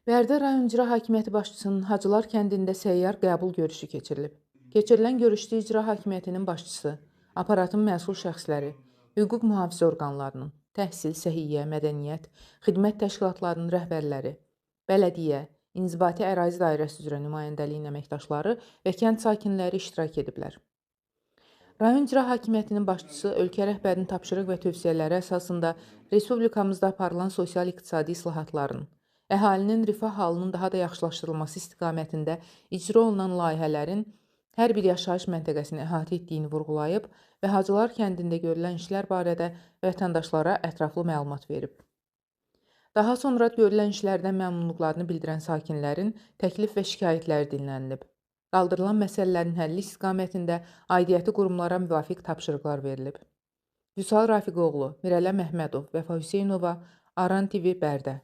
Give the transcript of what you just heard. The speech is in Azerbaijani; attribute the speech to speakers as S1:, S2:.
S1: Bərdə rayon İcra Hakimiyyəti başçısının Hacılar kəndində səyyar qəbul görüşü keçirilib. Keçirilən görüşdə İcra Hakimiyyətinin başçısı, aparatın məsul şəxsləri, hüquq mühafizə orqanlarının, təhsil, səhiyyə, mədəniyyət, xidmət təşkilatlarının rəhbərləri, bələdiyyə, inzibati ərazi dairəsi üzrə nümayəndəliyin əməkdaşları və kənd sakinləri iştirak ediblər. Rayon İcra Hakimiyyətinin başçısı ölkə rəhbərinin tapşırıq və tövsiyələri əsasında respublikamızda aparılan sosial-iqtisadi islahatların, əhalinin rifah halının daha da yaxşılaşdırılması istiqamətində icra olunan layihələrin hər bir yaşayış məntəqəsini əhatə etdiyini vurğulayıb və Hacılar kəndində görülən işlər barədə vətəndaşlara ətraflı məlumat verib. Daha sonra görülən işlərdən məmnunluqlarını bildirən sakinlərin təklif və şikayətləri dinlənilib. Qaldırılan məsələlərin həlli istiqamətində aidiyyəti qurumlara müvafiq tapşırıqlar verilib. Vüsal Rafiqoğlu, Mirələ Məhmədov, Vəfa Hüseynova, Aran TV, Bərdə.